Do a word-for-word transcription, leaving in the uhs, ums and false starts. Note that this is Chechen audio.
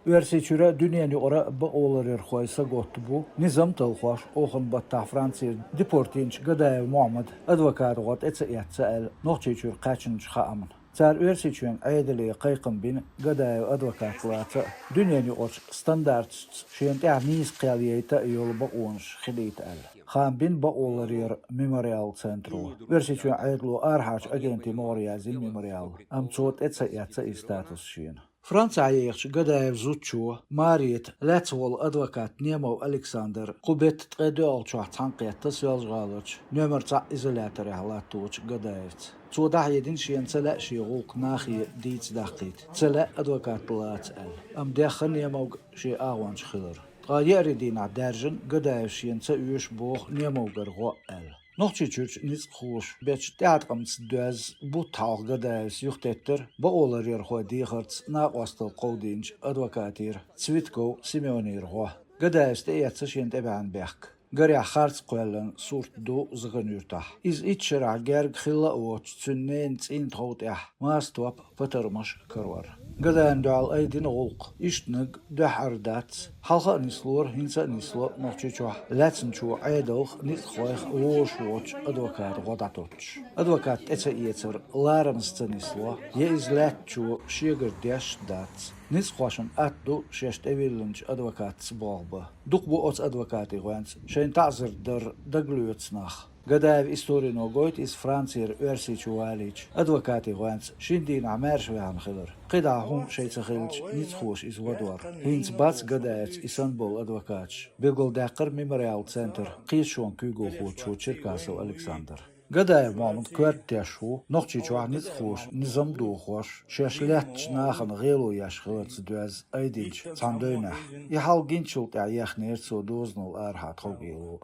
Оьрсийчуьра, дуьненаюкъара бакъоларъярхой саготта бу низам талхош, оханан баттахь Францера депорт йинчу Гадаев Мохьмадан адвокатан гӀо тӀе ца эцна аьлла, Нохчийчуьра кхаьчначу хаамна. Цара Оьрсийчоьнан Ӏедале кхайкхам бина Гадаев адвокат лаца а, дуьненаюкъарчу стандарташца шена тӀехь нийса кхел яйта а йолу бакъонаш хилийта аьлла, хаам бина бакъоларъяран Мемориал центро. Оьрсийчоьнан Ӏедало арахьарчу агентийн могӀаре яздина Мемориало, амма цо тӀе ца эцна и статус шена. Францехь ехачу Гадаевн зудчо Марета лаьцна волу адвокат Немов Александр кху беттан ткъе доьалгӀачохь цхьаьнакхетта Соьлжа-ГӀаларчу номер цхьаъ изоляторехь латточу Гадаевца. Цо дӀахьедина шена ца лаьа шен гӀуллакх нахе дийца даккхийта, ца лаьа адвокат лаца аьлла, амма дехна Немовга шен агӀонча хилар. Ткъа еарин дийнахь даьржина Гадаевс шена ца оьшу боху Немовгара гӀо аьлла. Нохчийчуьрчу ницкъахоша бечу тӀеӀаткъамца доьзна бутт хьалха Гадаевс юхатеттара бакъоларъярхойн дехарца накъосталла кховдийначу адвокатера Цветков Семёнера гӀо. Гадаевс тӀеэцна шена тӀебаьхьна бехк. Гарехь харц кхоьллина сурт ду Закан-Юьртахь. Иза итт шарахь герга хилла а воцуш, цуьнан ненан цӀийнан тхов тӀехь маса топ, патармаш карор. Гадаевна дуьхьал айдина гӀуллакх. Иштаниг дуьххьара дац. Хьалха а нислора, хӀинца а нисло Нохчийчохь лаьцначо Ӏедалх, ницкъахойх вовшах воцучу адвокатан гӀо дӀатоттуш. Адвокат тӀе ца эцар ларамаза ца нисло, я иза лаьцначо шегара деш а дац. Ницкъахошна атта ду шаьш тӀевиллинчу адвокатца болх бан. Дукха бу оцу адвокатийн гӀоьнца шайна таӀзар дар дагалоьцу нах. Гадаевн историно гойту иза Францера Оьрсийчу валийча, адвокатийн гӀоьнца шина дийнахь маьрша ваьхьна хилар. КхидӀа хӀума шайн ца хилча, ницкъахоша иза вадор. ХӀинца бац Гадаевца и санна болу адвокаташ, билгалдаьккхира Мемориал центр кхеташонан куьйгалхочо Черкасов Александра. Гадаев Мохьмад коьрта теш ву Нохчийчохь ницкъахоша низам а дохош, шаьш лаьцначу нахана гӀело еш хиларца доьзна айдинчу цхьана девнехь. И хьал гинчул тӀаьхьа ехнера цо дозанал арахьа тховгӀело.